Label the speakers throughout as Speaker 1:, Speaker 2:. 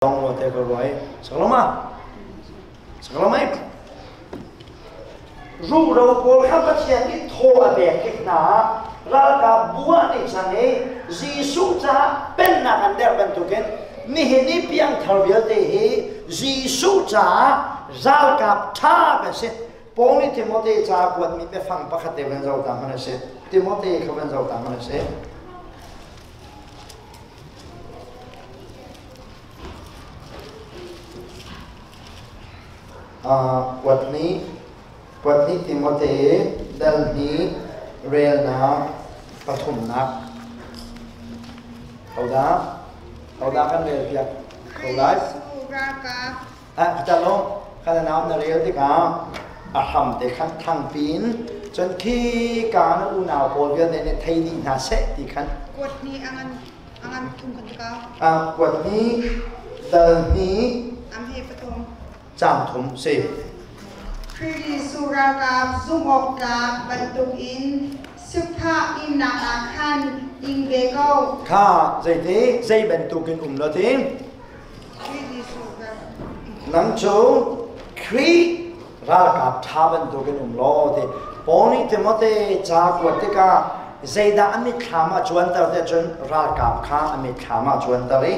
Speaker 1: Dong te ko ruai. Saklama. Saklama i. Ruhro pawl kha Pathian nih thaw a pek tik hna ralkap bu ah nih cang i Jesuh caah pennak an derh bantukin nihin i piangthar vialte hi Jesuh caah ralkap ṭha kan si. Paul nih Timote ca kuatmi biafang pakhat te van zoh ta hmanh a si. Timote kha van zoh ta hmanh a si. Kuat nih Timote dal hnih relnak pathumnak. Hodah? Hodah kan rel piak ko lai? Ah, calo, kan nau na rel tikah a hram te khan thangpi in cun khi ka na unau pawl vialte nih thei dih hna seh ti khan
Speaker 2: Kuat nih a ngan a ngan thum kan tika.
Speaker 1: Ah, kuat nih dal hnih
Speaker 2: Am he pathum.
Speaker 1: Cang thum si.
Speaker 2: Khrih Jesuh ralkap zumhawktlak bantukin sifah innak ah khan ing ve ko.
Speaker 1: Kha zeiti zei bantukin um lo ti? Nang cu Khrih ralkap ṭha bantukin um law ti Paul nih Timote ca kuat tikah zeidah a mitthlam ah cuanter ti ahcun ralkap kha a mitthlam ah cuanter i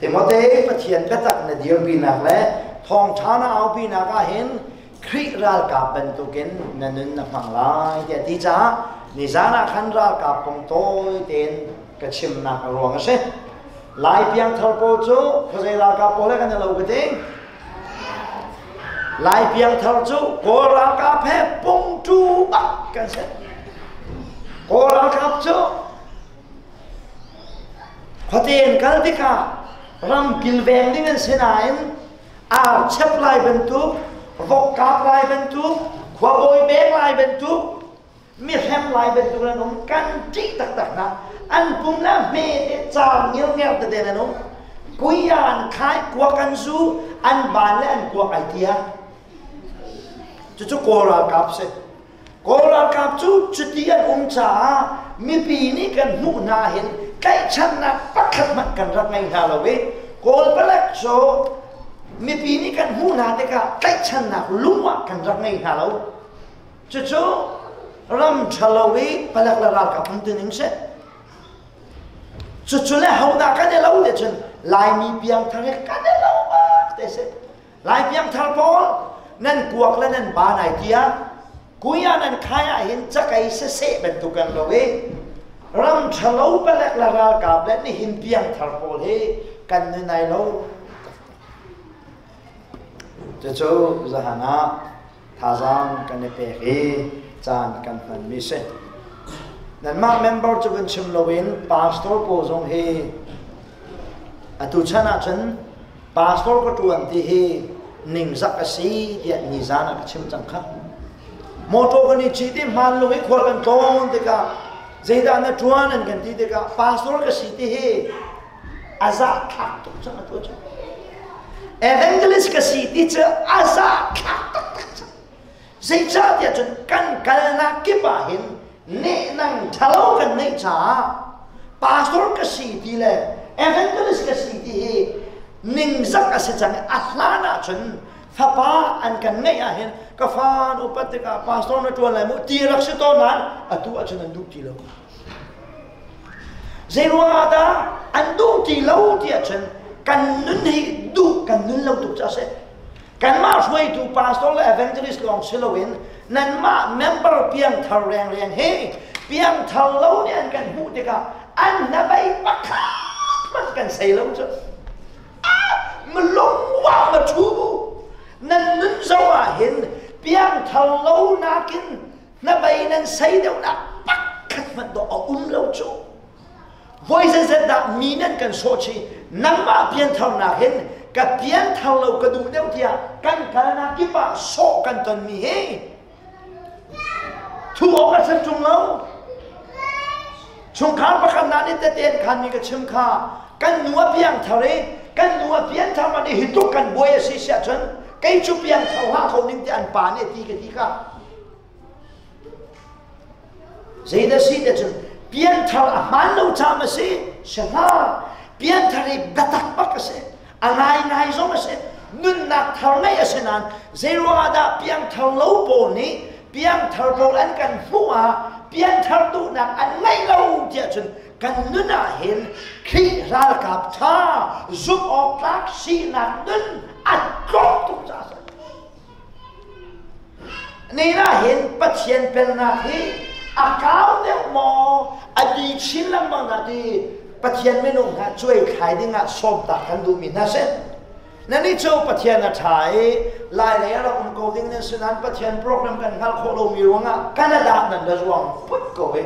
Speaker 1: Timote Pathian biatak na dirpinak le thawngṭha na aupinak ah hin Khrih ralkap bantukin na nun na hmang lai tiah ti caah nizan ah khan ralkap kong tawi tein ka chimnak a ruang a si. Lai piangthar pawl cu khuazei ralkap pawl he kan i lo ka ti. Lai piangthar cu Kawl ralkap he pungṭu bak kan si. Kawl ralkap cu khuate in kal tikah ram kilveng ding an si nain ar chep lai bantuk, vok kap lai bantuk, khuabawi beng lai bantuk, mihrem lai bantuk an um kan ṭih taktak hna an pum le hme te caar ngirnger tete an um kuia an khai kuak an zu an ban le an kuak ai tia cucu kawl ralkap si kawl ralkap cu cuti an um caah mipi nih kan hmuh hna hin tlaihchannak pakhat hmanh kan rak ngei hna lo i kawl palek cu mipi nih kan hmuh hna tikah tlaihchannak lung ah kan rak ngei hna lo Cucu ram ṭhalo i palek le ralkap um ti ning si. Cucu le hodah kan i lo te cun Laimi piangthar hi kan i lo bak te si. Lai piangthar pawl nan kuak le nan ba nai tia kuya nan khai ah hin cakei saseh bantuk kan lo i ram ṭhalo palek le ralkap le nihin piangthar pawl hi kan nun ai lo. Cucu zahan ah thazaang kan i pek i caan kan hmanmi si. Nanmah member cu kan chim loin pastor pawl zong hi atu chan ahcun pastor ka ṭuan ti hi ningzak a si tiah nizan ah ka chim cang kha. Motor kan i cit i hmaan lung i khual kan tlawn tikah zeidah na ṭuan an kan ti tikah pastor ka si ti hi a zahthlak tuk cang atu cu evangelist ka si ti cu a zahthlak taktak cang zeicahtiah cun kan kalnak kip ah hin nehnang ṭhalo kan neih caah pastor ka si ti le evangelist ka si ti hi ningzak a si cang a hlan ah cun fapa an kan ngeih ah hin ka fa upat tikah pastor na ṭuan lai mu ti rak si tawn nain atu ahcun an duh ti lo Zeiruangah dah an duh ti lo ti ahcun kan nun hi duh kan nun lo tuk caah a si. Kanmah hruaitu pastor le evangelist lawng si loin nanmah member piangthar rengreng hi piangthar lo nih an kan hmuh tikah an hnabei pakhat hmanh kan sei lo cu. Ah, malung wa ma thu nan nun zoh ah hin piangthar lo nakin hnabei nan sei deuhnak pakhat hmanh dawh a um lo cu voi zeizat dah mi nan kan sawh chih nangmah piantharnak hin ka pianthar lo ka duh deuh tiah kan kalnak kip ah sawh kan tonmi hi thu awk a set ṭung lo chungkhar pakhat na nih tete an khanmi ka chim kha kan nu a piangthar i kan nu a pianthar man i hi tuk kan buai a si siah cun kei cu piangthar hlah kho ning ti an pa nih a ti ka ti kha Zeidah si te cun pianthar a hmaan lo caam a si, si hlah. Pianthar hi biatak bak a si. A ngaingai zong a si. Nunnak thar ngei a si nain zeiruangah dah piangthar lo pawl nih piangthar pawl an kan hmuh ah piangthar duhnak an ngeih lo tiah cun kan nun ah hin Khrih ralkap ṭha zumh awk tlak sinak nun a tlawm tuk caah a si. Ni ah hin Pathian pennak hi a kau deuh maw a bi chin lengmang dah ti Pathian minung hna cuai thlai dingah sawmtak kan duhmi hna si. Nannih cu Pathian a ṭha i lai lei a rak um ko ding nan si nain Pathian program kan hngalh khawh lomi ruangah Canada nan ra zuang put ko i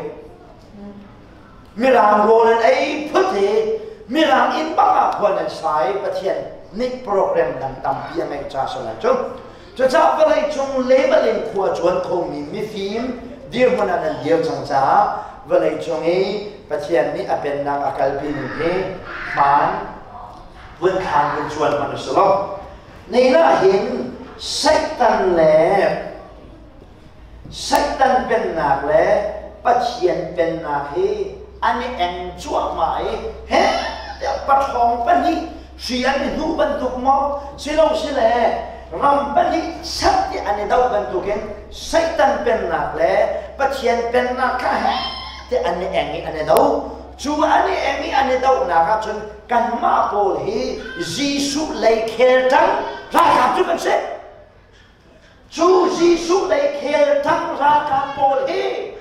Speaker 1: Mirang rawl an ei phut i Mirang inn bak ah khua nan sa i Pathian nih program dang tampi a ngeih ca si lai cu. Cucaah vawlei cung level in khua cuan khomi mifim dirhmun ah nan dir cang caah vawlei cung i Pathian nih a pennak a kalpi ning hi hmaan vun thlaan vun cuan hmanh a si lo. Nei ah hin Satan le Satan pennak le Pathian pennak hi an i eng cuahmah i he tiah paṭhawng pahnih hri an i hnuh bantuk maw silo sile ram pahnih sat ti an i doh bantukin Satan pennak le Pathian pennak kha he tiah an i eng i an i do. Cu an i eng i an i dohnak ahcun kanmah pawl hi Jesuh lei khel ṭang ralkap cu kan si. Cu Jesuh lei khel thang ralkap pawl hi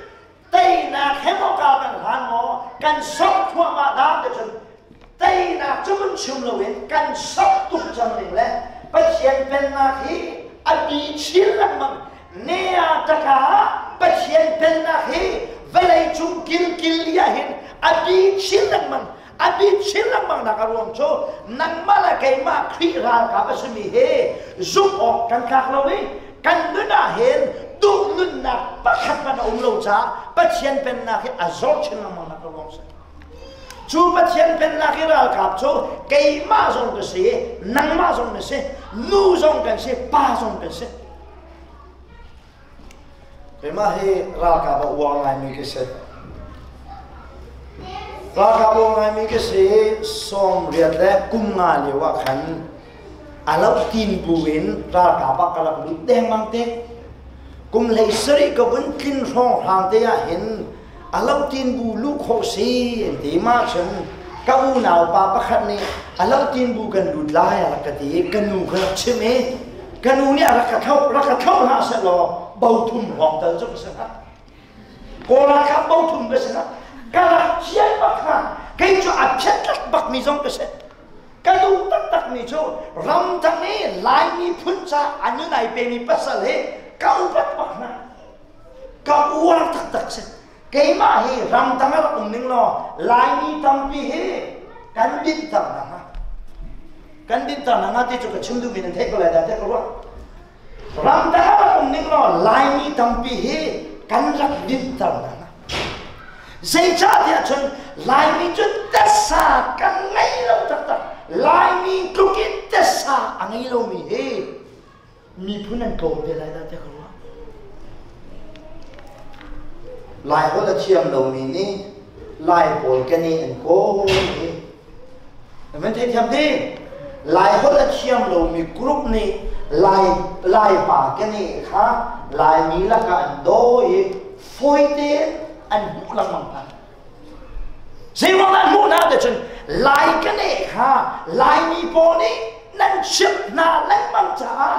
Speaker 1: teinak he maw ka kan hlan maw kan sok thluahmah dah ti cun teinak cu mun chim loin kan sok tuk cang ning le Pathian pennak hi a bi chin lengmang nea taka Pathian pennak hi vawlei cung kilkil li ah hin a bi chin lengmang. A bit chin lengmang nak a ruang cu nangmah le keimah Khrih ralkap a simi hi zumh awk kan tlak lo i kan nun ah hin duh nunnak pakhat hmanh a um lo caah Pathian pennak hi a zor chin lengmang nak a ruang si. Cu Pathian pennak i ralkap cu keimah zong ka si, nangmah zong na si, nu zong kan si, pa zong kan si. Keimah hi ralkap a uar ngaimi ka si. Ralkap uar ngaimi ka si. 80 le kum nga lio ah khan a lo tin bu in ralkap ah ka rak lut dengmang te. Kum 17 ka vun tlin hrawng hrang te ah hin a lo tin bu luh khawh si an ti ma cun ka unau pa pakhat nih a lo tin bu kan lut lai a rak ka ti i ka nu ka rak chim i Ka nu nih a rak ka thlauh, rak ka thlauh hlah seh law bo thum hrawng tal cu ka si hnga. Kawl ralkap bo thum ka si hnga. Ka rak cian bak hnga. Kei cu a phiat bak mi zong ka si. Ka duh taktak mi cu ramdang i Laimi phun ca a nun ai pemi pasal hi ka upat bak hna. Ka uar taktak si. Keimah hi ramdang a rak um ning law Laimi tampi hi kan dinter hna hnga. Kan dinter hna hnga ti cu ka chim duhmi nan theih ko lai dah tiah ka ruah. Ramdang a rak um ning law Laimi tampi hi kan rak dinter hna hnga. Zeicahtiah cun Laimi cu tasa kan ngei lo taktak. Laimi tluk in tasa a ngei lomi hi miphun an tlawm te lai dah tiah ka ruah. Lai holh a thiam lomi nih Lai pawl kan i an kawl i nan theithiam ti Lai holh a thiam lomi group nih Lai Laipa kan i kha Laimi lakah an daw i fawi tein an hmuh lengmang hna. Zeiruang dah hmuh hna ti cun Lai ka neh kha Laimi pawl nih nan chimh hna lengmang caah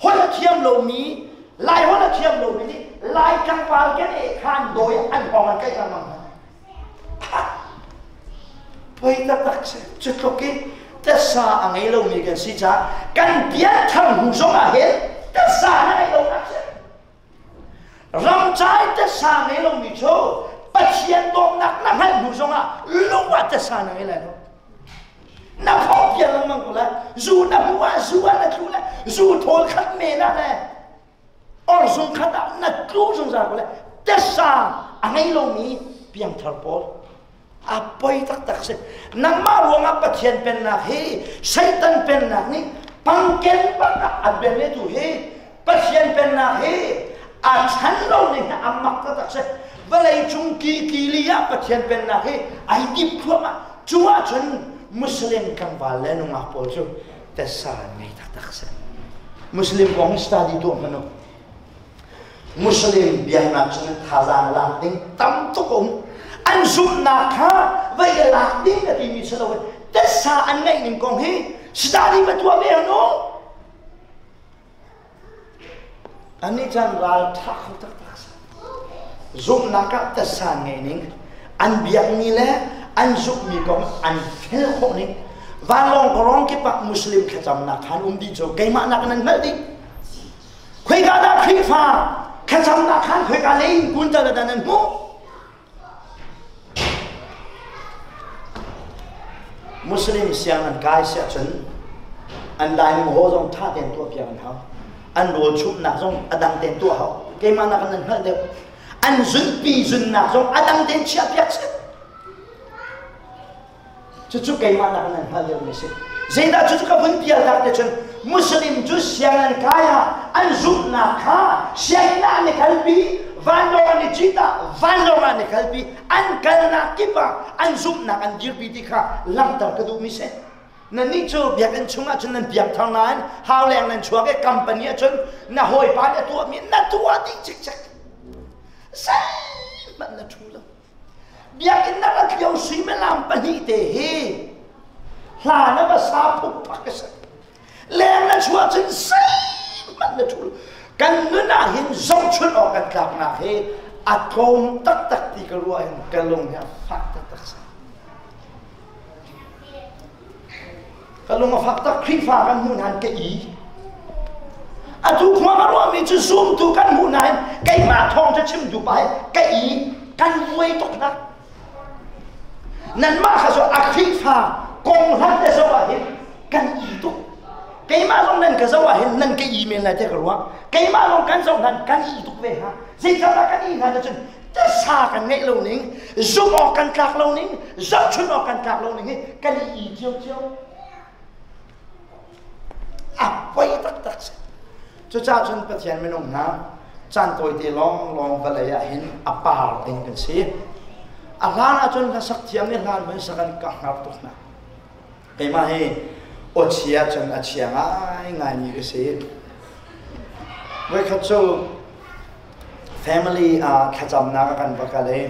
Speaker 1: holh a thiam lomi Lai holh a thiam lomi nih Lai tlangval ka neh kha an dawi an hawng an tlaih lengmang hna. Poi taktak si. Cu tluk i tasa a ngei lomi kan si caah kan pianthar hnu zong ah hin tasa na ngei lo nak si. Ramcai tasa ngei lomi cu Pathian dawtnak na hngalh hnu zongah lung ah tasa na ngei lai lo. Na phawh pian lengmang ko lai. Zu na hmuh ah zu ah na tlu lai. Zu thawl khat men ah le or zung khat ah na tlu zungzal ko lai. Tasa a ngei lomi piangthar pawl a poi taktak si. Nangmah ruangah Pathian pennak hi Satan pennak nih pangken bak ah a tu hi Pathian pennak hi a chan lo ning a mak taktak si. Vawlei cung ki ki li ah Pathian pennak hi ai dip thluahmah. Cu ahcun Muslim tlangval le nungak pawl cu tessa an ngei taktak si. Muslim kong hi study tuah hmanh u. Muslim biaknak chung in thazaang lak ding tam tuk a um. An zumhnak kha vai i lak ding a timi si loin tessa an ngeih ning kong hi study va tuah ve hnu. Annih caan ral ṭha kho taktak a si. Zumhnak ah tasa ngeih ning, an biakmi le an zumhmi kong an fel khawh ning, vanlawng kawrong kip ah Muslim thlacamnak khan um dih cu keimah nak in an hngalh dih. Khoika dah Khrihfa thlacamnak khan khoika lei in kun tal dan an hmuh? Muslim siang an kai siah cun an dining hall zong ṭha tein tuahpiak an hau. An rawl chumhnak zong a dang tein tuah hau. Keimah nak in nan hngalh deuh. An zunpi zunnak zong a dang tein chiahpiak si. Cucu keimah nak nan hngal deuhmi si. Zeidah cucu ka vun pialtak te cun Muslim cu sianginn kai ah an zumhnak kha sianginn ah an i kalpi, vanlawng an i cit ah vanlawng ah an i kalpi, an kalnak kip ah an zumhnak an dirpi ti kha langhter ka duhmi si. Nannih cu biakinn chungah cun nan piangthar nain hauleng nan chuak i company ah cun na hawipa nih a tuahmi na tuah dih cikcek. Zeihmanh na ṭhu lo. Biakinn na rat lio suimilam pahnih te hi hla na va sa phukphak a si. Leng na chuah cun zeihmanh na ṭhu. Kan nun ah hin zohchunh awk kan tlaknak hi a tlawm taktak ti ka ruah hin ka lung hi a fak taktak si. Ka lung a fak tak Khrihfa kan hmuh hna ka i. Atu khua ka ruahmi cu zumtu kan hmuh nain keimah thawng cu chim duh pa ka i kan vuai tuk hna. Nanmah kha cu a Khrihfa kong hlat te zoh ah hin kan i tuk. Keimah zong nan ka zoh ah hin nan ka i men lai tiah ka ruah. Keimah zong kan zoh hlan kan i tuk ve ha. Zeicahdah kan i hna cun tasa kan ngeih lo ning, zumh awk kan tlak lo ning, zohchun awk kan tlak lo ning hi kan i i ciocio. A poi taktak si. Cucaah cun Pathian minung hna caan tawite lawnglawng vawlei ah hin a par ding kan si. A hlan ahcun hlasak thiam nih hlan mun sak an ka hngar tuk hna. Keimah hi aw chia cun a chia ngaingaimi ka si. Voikhat cu family ah thlacamnak a kan va kal i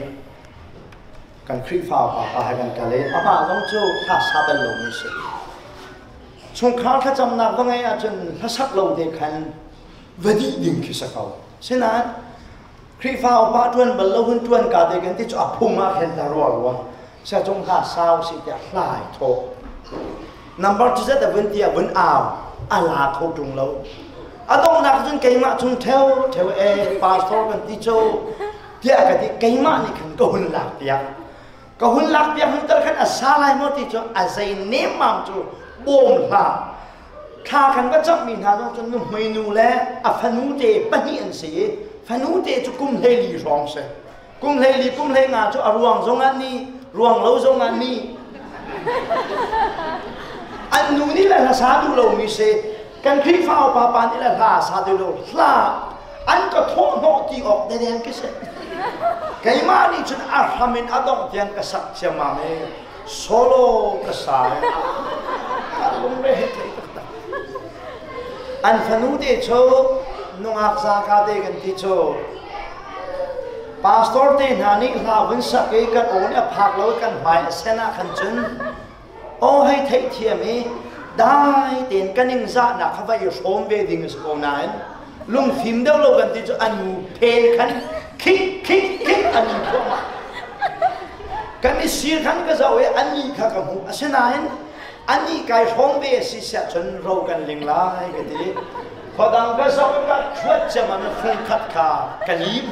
Speaker 1: kan Khrihfa upa pa he kan kal i amah zong cu hla sa bal lomi si. Chungkhar thlacamnak va ngeih ahcun hlasak lo te khan va dih ding khi si ko. Sinain Khrihfa upa ṭuan bal lo hun ṭuan ka te kan ti cu a phung ah khan ta rua rua. Siacung hla sau si tiah hla ai thawh. Number cu zet a vun ti a vun au a la kho ṭung lo. A donghnak cun keimah chung ṭheo ṭheo e pastor kan ti cu tiah ka ti keimah nih khan ka hun lak piak. Ka hun lak piak hun tal khan a sa lai maw ti cu a zei nemmam cu bawm hlah. Thla kan va camhmi hna zong cun nuhmeinu le a fanu te pahnih an si i fanu te cu kum 14 hrawng si. Kum 14 kum 15 cu a ruang zong ah ni, ruang lo zong ah ni. An nu nih le hla sa duh lomi si, kan Khrihfa upa pa nih le hla sa duh lo, hla an ka thawh hnawh ti awk deden khi si. Keimah nih cun a hram in a dongh tiang ka sak ciammam i solo ka sa i ka lungre he thei taktak. An fanu te cu nungak zaka te kan ti cu Pastor te hna nih hla vun sak i kan aw nih a phak lo i kan hmai a sen ah khan cun aw hei theihthiam i dai tein kan ningzahnak kha va i hrawm ve ding a si ko nain lungfim deuh lo kan ti cu an nu phen khan khik khik khik an i thluahmah. Kan i sir khan ka zoh i annih kha ka hmuh. Asinain anih kai hrawm ve a si siah cun ro kan ling lai ka ti. Khuadang ka zoh i ka thuat ciammam i fungkhat kha ka lim.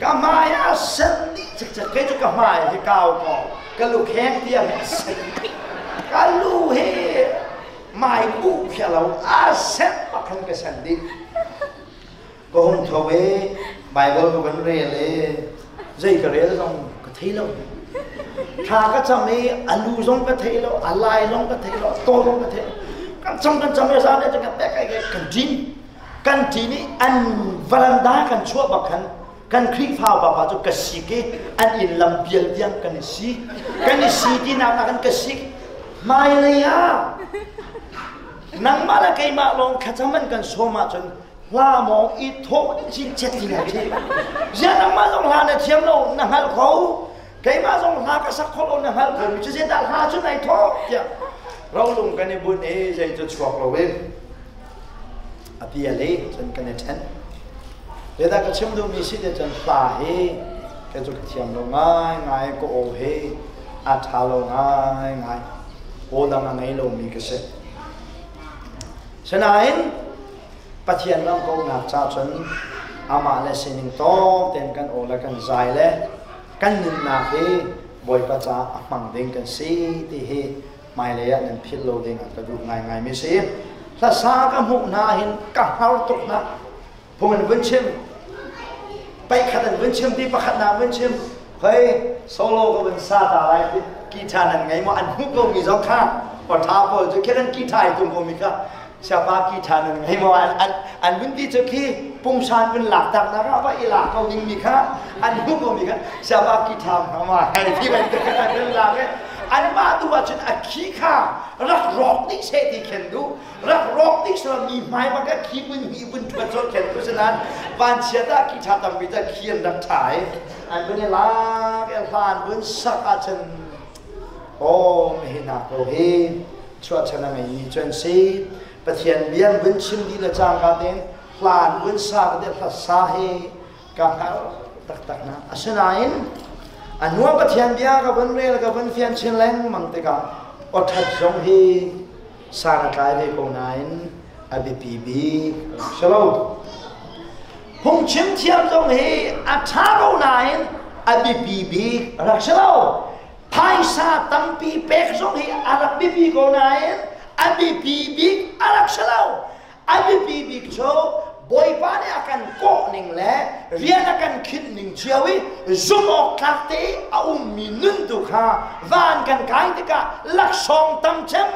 Speaker 1: Ka hmai ah sen dih cikcek. Kei cu ka hmai hi kau kaw ka lukheng tiang hi a sen dih. Ka lu hi mai bu khi a lo a sen bak khan ka sen dih. Ka hung tho i Bible ka van rel i zei ka rel zong ka thei lo. Thla ka cam i a lu zong ka thei lo, a lai zong ka thei lo, a taw zong ka thei lo. Kan cam kan cam i zan le kan pek ai kan ṭin. Kan ṭin i an varanda kan chuah bak khan Kan Khrihfa upa pa cu ka sik i an inn lam pial tiang kan i si. Kan i si tinak ah kan ka sik. Hmailei ah nangmah le keimah lawng thlacam an kan sawm ahcun hla maw i thawh cicet ti lai khi. Ziah nangmah zong hla na thiam lo na hngal kho. Keimah zong hla ka sak kho lo na hngal kho mi cu zeidah hla cu nai thawh tiah rolung kan i bunh i zei cu chuak lo in a pial i cun kan i ṭhen. Zeidah ka chim duhmi si te cun hla hi kei cu ka thiam lo ngaingai, ka aw hi a ṭha lo ngaingai. Aw dang a ngei lomi ka si. Sinain Pathian ram kauhnak ca cun amah le sining tawk tein kan aw le kan zai le kan nunnak hi Bawipa caah a hmang ding kan si ti hi hmailei ah nan philh lo ding ah ka duh ngaingai mi si. Hlasa ka hmuh hna hin ka hngar tuk hna. Phung an vun chim. Paih khat an vun chim ti pakhat nak vun chim. Hoi solo ka vun sa ta lai ti guitar nan ngei maw an hmuh ko mi zong kha awṭha pawl cu khi kan guitar i tum ko mi kha siapa guitar nan ngei maw an an an vun ti cu khi pungsan vun lak tak nak ah va i lak ko ding mi kha an hmuh ko mi kha siapa guitar ma hei ti bantuk khan an vun lak i anmah tu ah cun a khi kha rak rawk dih seh ti khen duh rak rawk dih selaw mi hmai bak ah khi vun hi vun ṭhuat sawh khen tu sinan vanchiat ah khi ṭha tampi ca khi an rak ṭha i an vun i lak i hla an vun sak ahcun aw hi nak ko hi chuahchan a ngeimi cu an si. Pathian bia an vun chim dih le cangka tein hla an vun sa ka hla sa hi ka hngalh taktak hna. Asinain a hnuah Pathian bia ka vun rel ka vun fian chin lengmang tikah awṭhat zong hi san a tlai ve ko nain a biapi bik si lo. Phungchim thiam zong hi a ṭha ko nain a biapi bik rak si lo. Phaisa tampi pek zong hi a rak biapi ko nain a biapi bik a rak si lo. A biapi bik cu Bawipa nih a kan kawh ning le rian a kan khinh ning cio i zumh awk tlak te i a ummi nun tu kha van kan kai tikah laksawng tam cem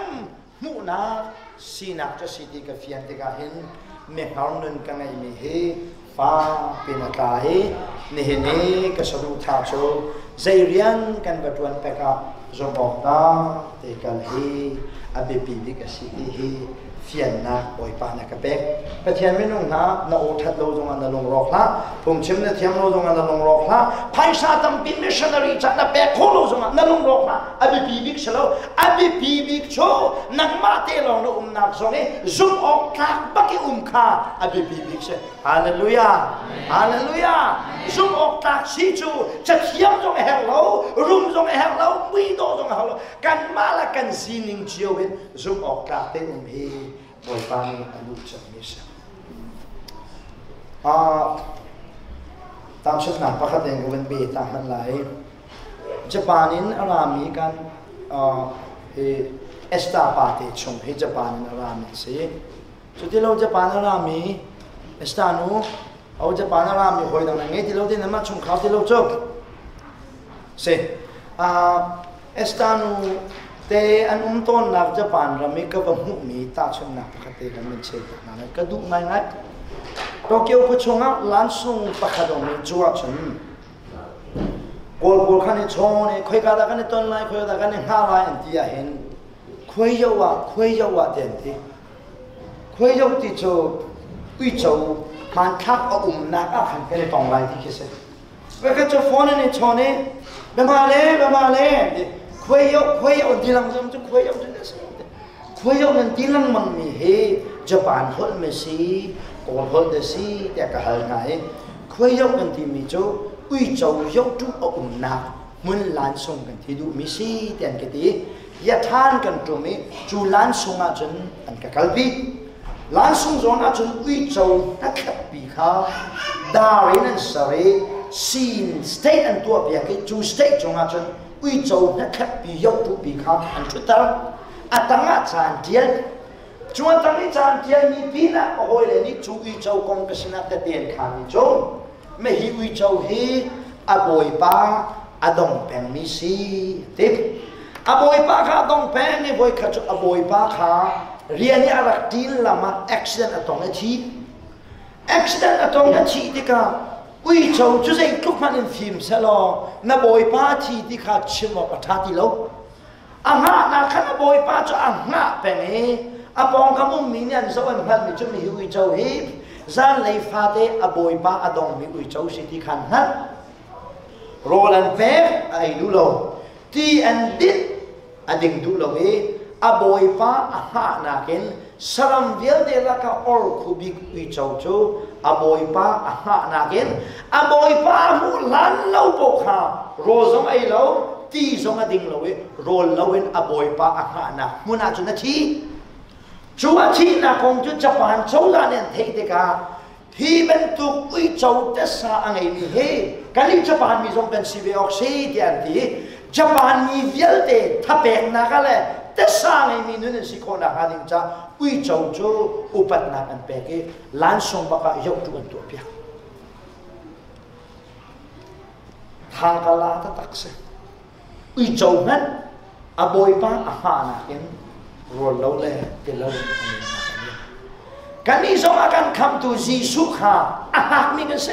Speaker 1: hmuhnak sinak cu si ti ka fian tikah hin mehar nun ka ngeihmi hi fa pin a tla i nihin i ka saduhthah cu zei rian kan va ṭuan pek ah zumh awk tlak te kal hi a biapi bik a si ti hi fiannak Bawipa na ka pek. Pathian minung hna na aw ṭhat lo zongah na lungrawk hlah. Phungchim na thiam lo zongah na lungrawk hlah. Phaisa tampi missionary ca na pek khawh lo zongah na lungrawk hlah. A biapi bik si lo. A biapi bik cu nangmah te lawng na umnak zong i zumh awk tlak bak i um kha a biapi bik si. Hallelujah. Hallelujah. Zumh awk tlak si cu cathiam zong a herh lo, rum zong a herh lo, muidawh zong a herh lo. Kanmah le kan sining cio in zumh awk tlak te um hi Bawipa nih a duh cemmi a si. Tahchunhnak pakhat in ka vun pe ta hmanh lai. Japan in a rami kan hi Esther pa te chung hi Japan in a rami a si. Cuti lo Japan a rami Esther nu au Japan a rami hawi dang na ngei ti lo ti namah chungkhar ti lo cu. Si. Esther nu te an um tawnnak Japan ram i ka va hmuhmi tahchunhnak pakhat te kan min cheu hna lai. Ka duh ngaingai. Tokyo khua chungah lansung pakhat um i cu ahcun Kawl pawl khan i chawn i khoika dah kan i ton lai, khoika dah kan i hngah lai an ti ahhin khuai yo ah khuai yo ah ti an ti. Khuai yo ti cu uico hmanthlak a umnak ah khan kan i tong lai ti khi si. Ka cu phone in i chawn i bama le bama le ti khuai yo khuai yo ti lang cu khuai yo cu si khuai yo nan ti lengmang mi hi Japan holh me si Kawl holh de si tiah ka hal hna i khuai yo kan ti mi cu uico yo tu a umnak hmun lansung kan ti duh mi si tiah an ka ti yathan kan tum i cu lansung ah cun an ka kalpi. Lansung zawn ahcun uico hnakhatpi kha dar in an ser i sin state an tuahpiak i cu state cungah cun uico hnakhatpi yohtupi kha an ṭhutter. A tangah ca an ṭial. Cu a tang i ca an ṭialmi pinah a hawile nih cu uico kong ka sinah tete an khaanmi cu Mahi uico hi a bawipa a dong pengmi si ti. A bawipa kha a dong peng i voikhat cu a bawipa kha rian i a rak ṭin lam ah accident a tong i thi. Accident a tong a thih tikah Uico cu zeitluk hmanh in fim selaw na bawipa thi ti kha chim awk a ṭha ti lo. A hngahnak khan a bawipa cu a hngah peng i a pawngkam ummi nih an zoh an hngalhmi cu mihi uico hi zanlei fate a bawipa a dongmi uico si ti kha an hngalh. Rawl an pek a ei duh lo. Ti an dinh a ding duh lo i a bawipa a hngahnak in saram vialte lakah orkhu bik uico cu a bawipa a hngahnak in a bawipa a hmuh hlan lo paoh kha rawl zong ei lo ti zong a ding lo i rawl loin a bawipa a hngahnak hmun ah cun a thi. Cu a thihnak kong cu Japan cozah nih an theih tikah hi bantuk uico tasa a ngeimi hi kan Japan mi zong kan si ve awk si tiah an ti. Japan mi vialte thapeknak ah le tasa ngeimi nun an si khawh nakhnga ding caah uico cu upatnak an pek i lansung bak ah yohtu an tuahpiak. Tha ka la taktak si. Uico hmanh a bawipa a hngahnak in rawl lo le ti lo in a nunnak a liam. Kannih zong a kan khamtu Jesuh kha a hngakmi kan si.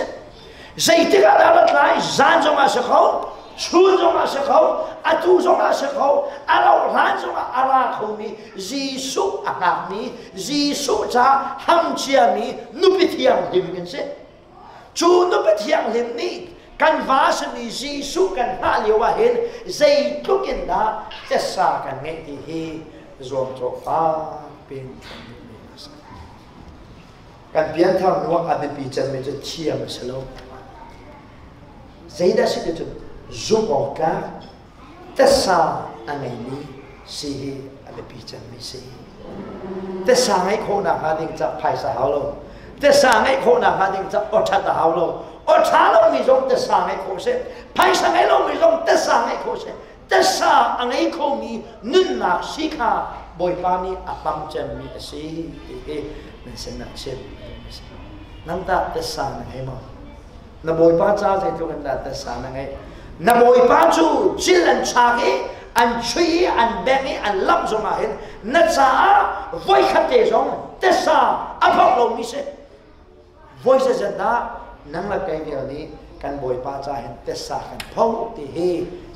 Speaker 1: Zeitik ah dah rat lai? Zan zong ah si kho, chun zong ah si kho, atu zong ah si kho, a rauh hlan zong ah a ra khomi Jesuh a hngakmi, Jesuh ca ham ciami nupi thianghlim kan si. Cu nupi thianghlim nih kan va simi Jesuh kan hngah lio ah hin zeitluk in dah tessa kan ngeih ti hi zuamcawh fak pin kan duhmi a si. Kan pianthar hnu ah a biapi cemmi cu thiam a si lo. Zeidah si ti cun zumh awk tlak tessa a ngeimi si hi a biapi cemmi si. Tessa ngeih khawhnak hnga ding ca phaisa hau lo. Tessa ngeih khawhnak hnga ding ca awṭhat a hau lo. Awṭha lomi zong tessa ngeih khawh si. Phaisa ngei lomi zong tessa ngeih khawh si. Tessa a ngei khomi nunnak si kha Bawipa nih a hlam cemmi a si ti hi nan sin ah chim. Nang tah tessa na ngei maw? Na bawipa ca zeitluk in dah tasa na ngeih? Na bawipa cu cil an chak i an chui i an bengh i an lamh zongah hin na caah voikhat te zong tasa a phorh lomi si. Voi zeizat dah nang le kei vial nih kan bawipa ca hin tasa kan pho ti hi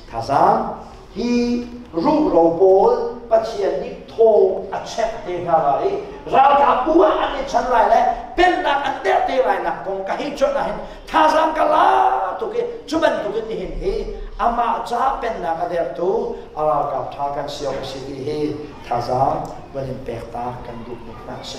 Speaker 1: thazaang hi ruhro pawl Pathian nih thaw a chek te hna lai i ralkapbu ah an i chan lai le pennak an derh te lai nak kong ka hei cuanh ah hin thazaang ka la tuk i cu bantukin nihin hi amah ca pennak a dertu a ralkap ṭha kan si awk a si ti hi thazaang van in pek ta kan duh mi hna a si.